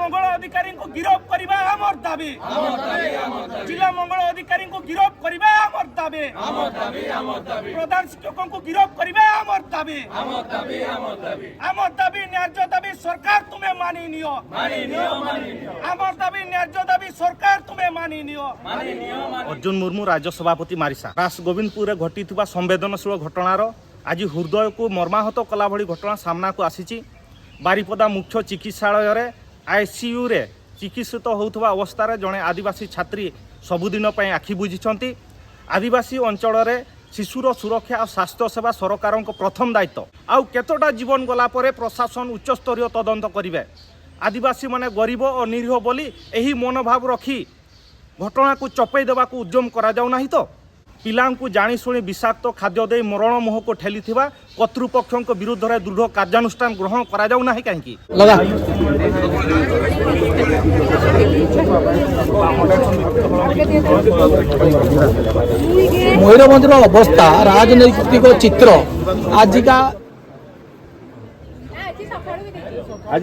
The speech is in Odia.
ମଙ୍ଗଳ ଅଧିକାରୀଙ୍କୁ ଗିରଫ କରିବା ଆମର ଦାବି। ଜିଲ୍ଲା ମଙ୍ଗଳ ଅଧିକାରୀଙ୍କୁ ଗିରଫ କରିବା ଆମର ଦାବି। ପ୍ରଧାନ ଶିକ୍ଷକଙ୍କୁ ଗିରଫ କରିବା ଆମର ଦାବି। ଆମର ଦାବି ନ୍ୟାଯ୍ୟ ଦାବି, ସରକାର ତୁମେ ମାନି ନିଅ। ଆମର ଦାବି ନ୍ୟାଯ୍ୟ ଦାବି, ସରକାର ତୁମେ ମାନି ନିଅ। ଅର୍ଜୁନ ମୁର୍ମୁ, ରାଜ୍ୟ ସଭାପତି, ମାରିସା। ରାସଗୋବିନ୍ଦପୁରରେ ଘଟିଥିବା ସମ୍ବେଦନଶୀଳ ଘଟଣାର ଆଜି ହୃଦୟକୁ ମର୍ମାହତ କଲା ଭଳି ଘଟଣା ସାମ୍ନାକୁ ଆସିଛି। ବାରିପଦା ମୁଖ୍ୟ ଚିକିତ୍ସାଳୟରେ ଆଇସିୟୁରେ ଚିକିତ୍ସିତ ହେଉଥିବା ଅବସ୍ଥାରେ ଜଣେ ଆଦିବାସୀ ଛାତ୍ରୀ ସବୁଦିନ ପାଇଁ ଆଖି ବୁଜିଛନ୍ତି। ଆଦିବାସୀ ଅଞ୍ଚଳରେ ଶିଶୁର ସୁରକ୍ଷା ଓ ସ୍ୱାସ୍ଥ୍ୟ ସେବା ସରକାରଙ୍କ ପ୍ରଥମ ଦାୟିତ୍ୱ। ଆଉ କେତୋଟା ଜୀବନ ଗଲା ପରେ ପ୍ରଶାସନ ଉଚ୍ଚସ୍ତରୀୟ ତଦନ୍ତ କରିବେ? ଆଦିବାସୀମାନେ ଗରିବ ଓ ନିରୀହ ବୋଲି ଏହି ମନୋଭାବ ରଖି ଘଟଣାକୁ ଚପେଇ ଦେବାକୁ ଉଦ୍ୟମ କରାଯାଉ ନାହିଁ ତ? ପିଲାଙ୍କୁ ଜାଣିଶୁଣି ବିଷାକ୍ତ ଖାଦ୍ୟ ଦେଇ ମରଣ ମୁହଁକୁ ଠେଲିଥିବା କର୍ତ୍ତୃପକ୍ଷଙ୍କ ବିରୁଦ୍ଧରେ ଦୃଢ଼ କାର୍ଯ୍ୟାନୁଷ୍ଠାନ ଗ୍ରହଣ କରାଯାଉ ନାହିଁ କାହିଁକି? ଲଗା। ମୟୂରଭଞ୍ଜର ଅବସ୍ଥା, ରାଜନୈତିକ ଚିତ୍ର ଆଜିକା ଆଜି ସକାଳୁ ବି ଦେଇଛି।